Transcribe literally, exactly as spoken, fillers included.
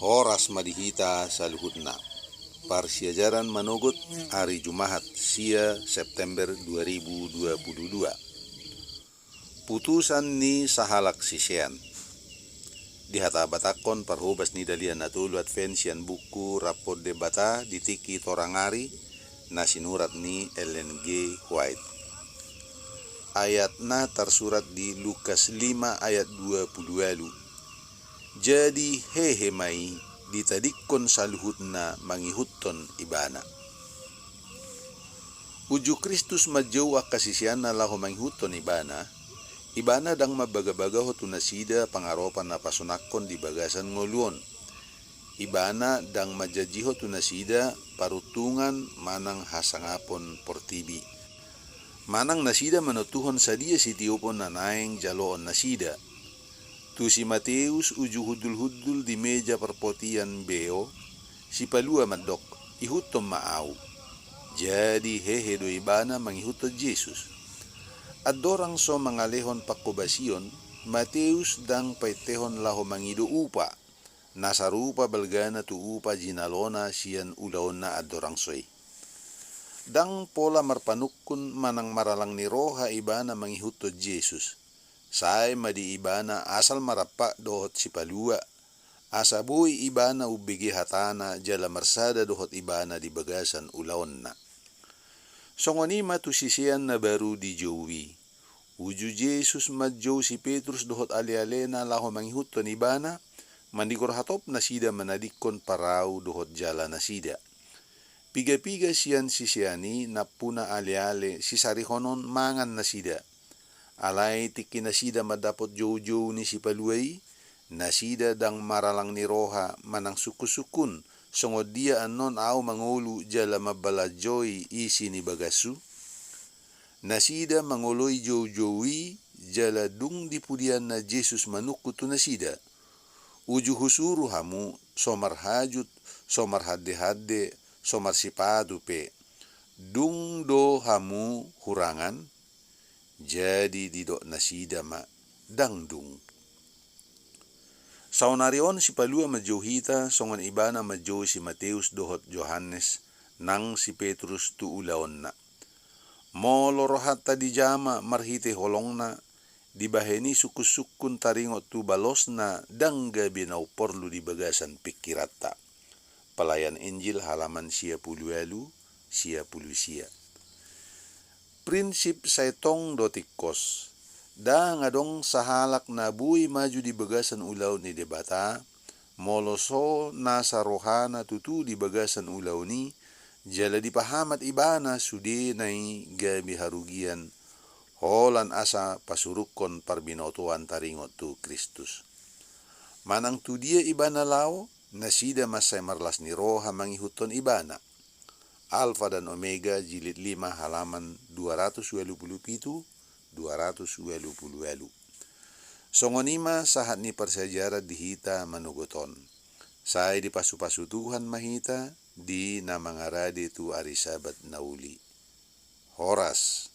Horas ma di hita saluhutna. Parsiajaran manogot ari Jumahat sia September dua ribu dua puluh dua. Putusan ni sahalak sisean. Dihatabatakhon parhobas ni Dalihan Na Tolu Advent sian buku Rap dohot Debata di tingki torang ari, na sinurat ni Ellen G. White. Ayatna tarsurat di Lukas lima ayat dua puluh ualu. Jadi hehe ma i ditadingkon saluhutna mangihuthon ibana. Uju Kristus manjou angka siseanna laho mangihuthon ibana, ibana ndang mambagabagahon tu nasida pangaropan na pasonangkon di bagasan ngolu on. Ibana ndang manjanjihon tu nasida paruntungan manang hasangapon portibi. Manang nasida manontuhon sadia sitiopon na naeng jaloon nasida. Tu si Mateus uju hundulhundul di meja parpotian beo, sipalua mandok, ihuthon ma ahu. Jadi hehe do ibana mangihuthon Jesus. Andorang so mangalehon panghobasion, Mateus ndang paintehon laho mangido upa, na sarupa balgana tu upa jinalona sian ulaonna andorang so i. Ndang pola marpanungkun manang maralang ni roha ibana mangihuthon Jesus. Sae ma di ibana asal marampak dohot sipalua, asa boi ibana umbege hatana jala marsada dohot ibana di bagasan ulaonna. Songon i ma tu sisean na baru dijou i. Uju Jesus manjou si Petrus dohot alealena laho mangihuthon ibana, manigor hatop nasida manadingkon parau dohot jala nasida. Pigapiga sian sisean i nampuna aleale sisarihonon mangan nasida. Alai tingki nasida mandapot joujou ni sipalua i, nasida ndang maralang ni roha manang sungkunsungkun, songon dia annon ahu mangolu jala mambalanjoi isi ni bagashu? Nasida mangoloi joujou i, jala dung di pudianna Jesus manungkun tu nasida, uju husuru hamu, so marhajut, so marhandehande, so marsipatu pe, dung do hamu hurangan? Jadi didok nasida ma, ndang dung. Saonari on sipalua manjou hita songon ibana manjou si Mateus dohot Johannes nang si Petrus tu ulaonna. Molo rohanta dijama marhite holongna, dibahen i sungkunsungkun taringot tu balosna ndang gabe na umporlu di bagasan pingkiranta. Pelayan Injil halaman sia pulu ualu, sia pulu sia. Prinsip sai tong do tingkos. Ndang adong sahalak na boi maju di bagasan ulaon ni Debata, molo so nasa rohana tutu di bagasan ulaon i, jala dipahamat ibana sudena i gabe harugian, holan asa pasurungkon parbinotoan taringot tu Kristus. Manang tu dia ibana laho, nasida mansai marlas ni roha mangihuthon ibana. Alfa dan Omega, jilid lima, halaman dua ratus ualu pulu pitu, dua ratus ualu pulu ualu. Songon i ma sahat ni parsiajaran di hita manogot on. Sai dipasupasu Tuhan ma hita di na mangarade tu ari Sabat na uli. Horas.